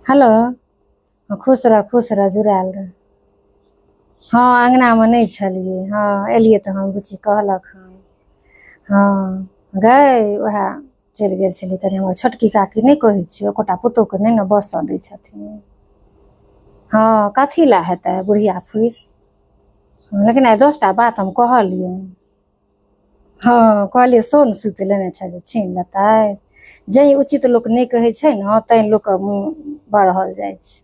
Hello, खुश रह, खुश रह, जुड़ायल रह। हँ, अङ्गनामे नहि छलियै। हँ, एलियै तऽ हम बुच्ची कहलक हँ। हँ गै, उएह चलि गेल छलियै कनि। हमर छोटकी काकी नहि कहै छियौ, एकोटा पुतोहुके नहि ने बसऽ दै छथिन। हँ, कथी लए हेतै बुढ़िया फूसि, लेकिन आइ 10टा बात हम कहलियै। हँ, कहलियै सोन सुति लेने छै जे छीन लेतै। जैं उचित लोक नहि कहै छै ने, तैं लोकके मुँह बढ़ल जाइ छै।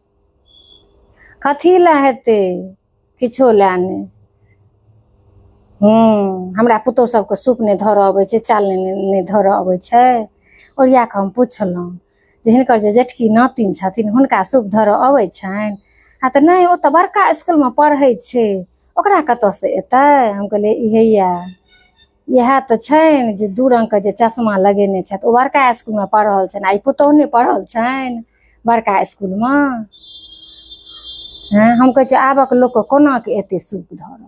कथी लए हेतै? किछो लए नहि। हूँ, हमरा पुतहु सबके सूप नहि धरऽ अबै छै, चाल नहि धरऽ अबै छै। ओरिया कऽ हम पुछलहुँ जे हिनकर जे जेठकी नातिन छथिन, हुनका सूप धरऽ अबै छनि? आ तऽ नहि, ओ तऽ बड़का इसकुलमे पढ़ै छै, ओकरा कतऽसँ एतै? हम कहलियै, इहे इएह तऽ छनि जे दू रङ्गके जे चश्मा लगेने छथि, ओ बड़का इसकुलमे पढ़ल छनि आ ई पुतहु नहि पढ़ल छनि बड़का इसकुलमे। हँ, हम कहै छियै, आबक लोकके कोना के एतै सूप धरल?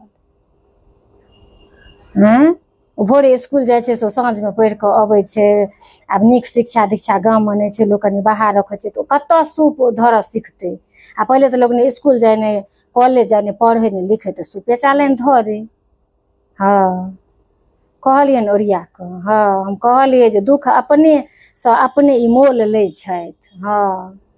हँ, ओ भोरे इसकुल जाइ छै से ओ साँझमे पढ़ि कऽ अबै छै। आब नीक शिक्षा दीक्षा गाममे नहि छै, लोक कनि बाहर रखै छै, तऽ ओ कतऽ सूप धरऽ सिखतै? आ पहिले तऽ लोक ने इसकुल जाइ, ने कॉलेज जाइ, ने पढ़ै, ने लिखै, तऽ सूपे चालनि धरै। हँ, कहलियनि ओरिया कऽ। हँ, हम कहलियै जे दुःख अपनेसँ अपने ई मोल लै छथि। हँ।